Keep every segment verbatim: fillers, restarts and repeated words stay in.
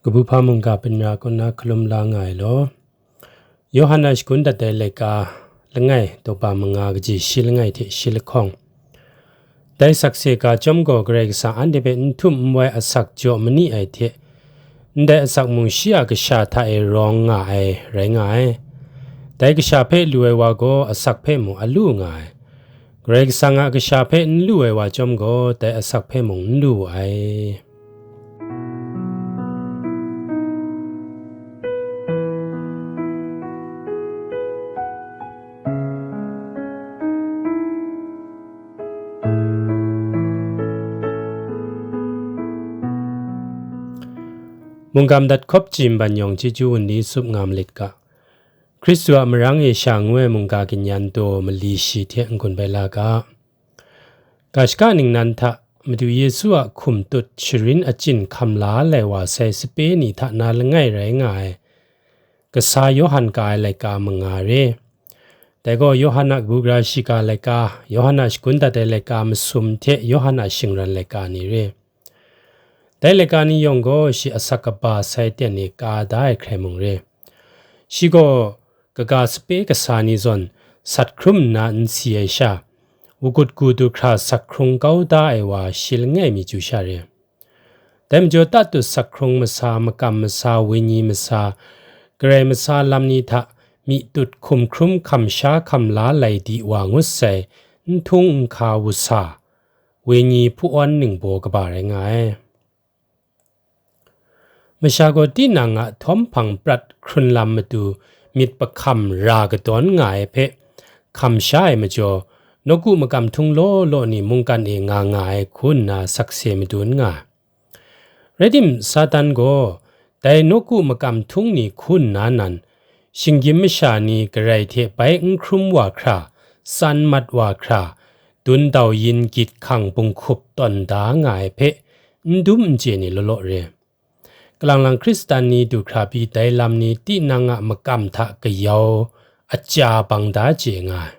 Kabu hpa mungga pinra kaw na hkalum la nga ai law, Yawhan a shagun dat ai laika langai, daw ba manga kaji shi langai hte shi lahkawng. Dai sakse ga chyawm gaw Karai Kasang anhte hpe n htum n wai asak jaw mani ai hte, ndai asak mung shi a kasha hta e rawng nga ai rai nga ai. Dai kasha hpe lu ai wa gaw asak hpe mung a lu nga ai. Karai Kasang a kasha hpe n lu ai wa chyawm gaw, dai asak hpe mung n lu wu ai. Mungga madat hkawp chyi nban yawng chyeju wunli tsup nga malit ga. Hkristu a marang e sha ngu ai mungga kanyan daw mali shi hte n-gun bai la ga. Ga shaka ningnan hta Madu Yesu a hkum tut sharin achyin hkam la lai wa sai sape ni hta na langai rai nga ai, kasa Yawhan ka ai laika manga re. Dai gaw Yawhan a kabu gara shiga laika, Yawhan a shagun dat ai laika masum hte Yawhan a shingran laika ni re. Dai laika ni yawng gaw shi asak kaba sai ten e ka da ai hkrai mung re. Shi gaw kaga sape kasa ni zawn sat hkrum nna n si ai sha, wugut gu du hkra sak hkrung kau da ai wa shi langai mi chyu sha re. Dai majaw tatut sak hkrung masa, makam masa, wenyi masa, karai masa lam ni hta myi tut hkum hkrum hkam sha hkam la lai di wa ngut sai, n htung n hka wusa, wenyi hpu-awn ningbaw kaba rai nga ai. Masha gaw tinang a htawm hpang prat hkrun lam matu myit pahkam ra kadawn nga ai hpe hkam sha ai majaw, nawku makam htung law law ni mungkan e nga nga ai hku nna sakse madun nga ai. Rai tim, Satan gaw dai nawku makam htung ni hku nna nan, shinggyim masha ni Karai hte bai n hkrum wa hkra, tsan mat wa hkra, dun dau yin gyit hkang bunghkup tawn da nga ai hpe n dum n chye ni law law re. Kalang lang Hkristan ni du hkra pyi dai lam ni tinang a makam hta kayau aja bang da chye nga ai.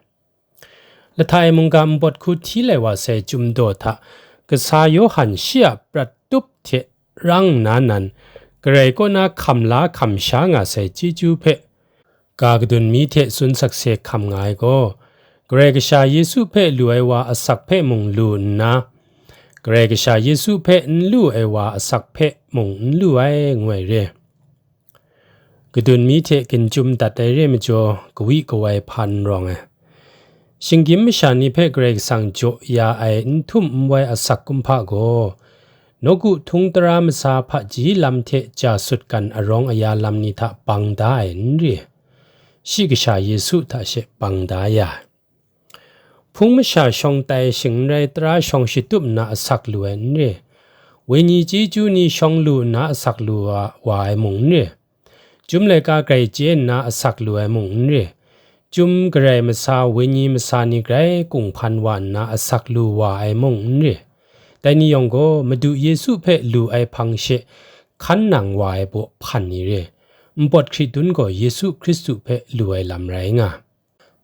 Lahta e mungga npawt hku hti lai wa sai Chyum daw hta kasa Yawhan shi a prat tup hte rang nna nan, Karai kaw na hkam la hkam sha nga sai chyeju hpe ga kadun mi hte tsun sakse hkam nga ai gaw, Karai Kasha Yesu hpe lu ai wa asak hpe mung lu nna, Karai Kasha Yesu hpe n lu ai wa asak hpe mung n lu ai, ngu ai re. Kadun mi hte ginjum dat ai re majaw, kawi kawai hpa n rawng ai. Shinggyim masha ni hpe Karai Kasang jaw ya ai n htum n wai asak kumhpa gaw, nawku htung tara masa hpaji lam hte ja sutgan arawng aya lam ni hta bang da ai n re. Shi Kasha Yesu hta she bang da ya ai. Hpung masha shawng tai shing n rai, tara shawng shatup nna asak lu ai n re. Wenyi chyeju ni shawng lu nna asak lu wa, wa ai mung n re. Chyum laika grai chye nna asak lu ai mung n re. Chyum karai masa, wenyi masa ni grai kunghpan wa nna asak lu wa ai mung n re. Dai ni yawng gaw Madu Yesu hpe lu ai hpang she hkan nang wa ai baw hpan ni re. Npawt hkri dun gaw Yesu Hkristu hpe lu ai lam rai nga.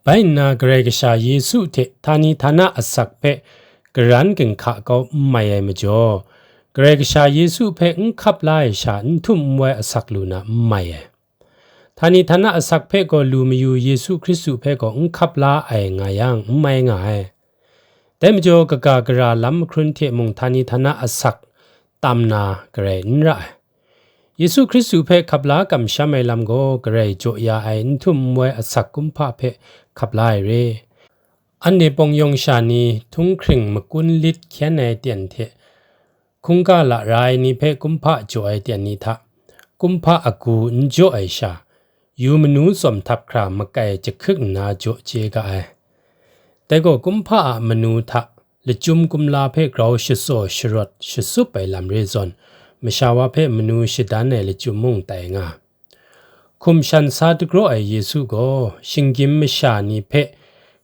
Bai nna Karai Kasha Yesu hte htani htana asak hpe karan ginhka kau n mai ai majaw, Karai Kasha Yesu hpe n hkap la ai sha n htum n wai asak lu na n mai ai. Htani htana asak hpe gaw lu mayu Yesu Hkristu hpe gaw n hkap la ai nga yang, n mai nga ai. Dai majaw, kaga gara lam mahkrun hte mung htani htana asak tam na garai n ra ai. Yesu Hkristu hpe hkap la kamsham ai lam gaw, Karai jaw ya ai n htum n wai asak kumhpa hpe hkap la ai re. Anhte pawng yawng sha ni htunghkring makun lit hkyen ai ten hte, hkungga lara ai ni hpe kumhpa jaw ai ten ni hta, kumhpa agu n jaw ai sha, yu manu tsawm htap hkra makai jahkrik nna jaw chye ga ai. Dai gaw, kumhpa a manu hta lachyum kumla hpe grau shatsaw sharawt shatsup ai lam re zawn, masha wa hpe manu shadan ai lachyum mung tai nga. Hkum shan sa dagraw ai Yesu gaw, shinggyim masha ni hpe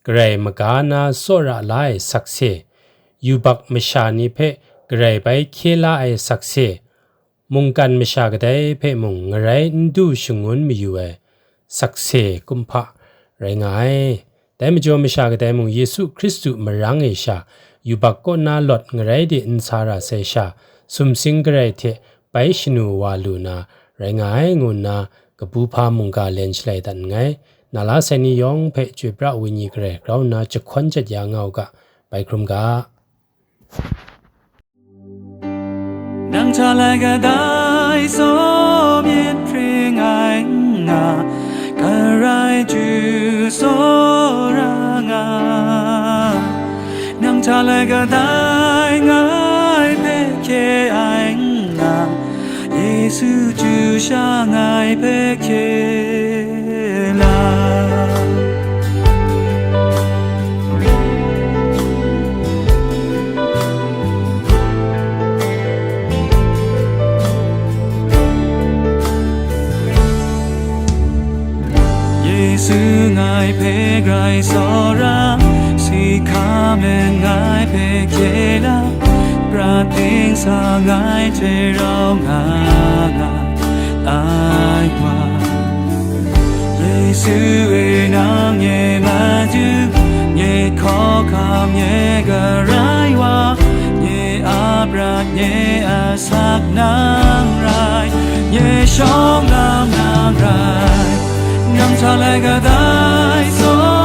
Karai maga na tsawra la ai sakse, yubak masha ni hpe Karai bai hkye la ai sakse, mungkan masha kadai hpe mung ngarai n du shangun mayu ai sakse kumhpa rai nga ai. Dai majaw, masha kadai mung Yesu Hkristu marang e sha, yubak kaw na lawt ngarai de n sa ra sai sha, sumsing Karai hte bai shanu wa lu na rai nga ai, ngu nna kabu hpa mungga len shalai dat nngai. Na la sai ni yawng hpe chyoi pra ai wenyi garai grau nna jahkawn jet ya nga u ga, bai hkrum ga. Nang hta lai kadai tsaw myit hpring ai n nga, Karai Ju tsawra nga. Nang hta lai kadai ngai hpe hkye ai n nga, Yesu Ju sha ngai hpe hkye la. Yesu ngai hpe grai tsawra, si hka men ngai hpe hkye la, prat ting sa ngai hte rau nga nga ai wa. Yesu e, nang nye matu, nye hkawhkam, nye Karai wa, nye a prat, nye asak nang rai, nye shawng lam nang rai. Nang hta lai kadai tsaw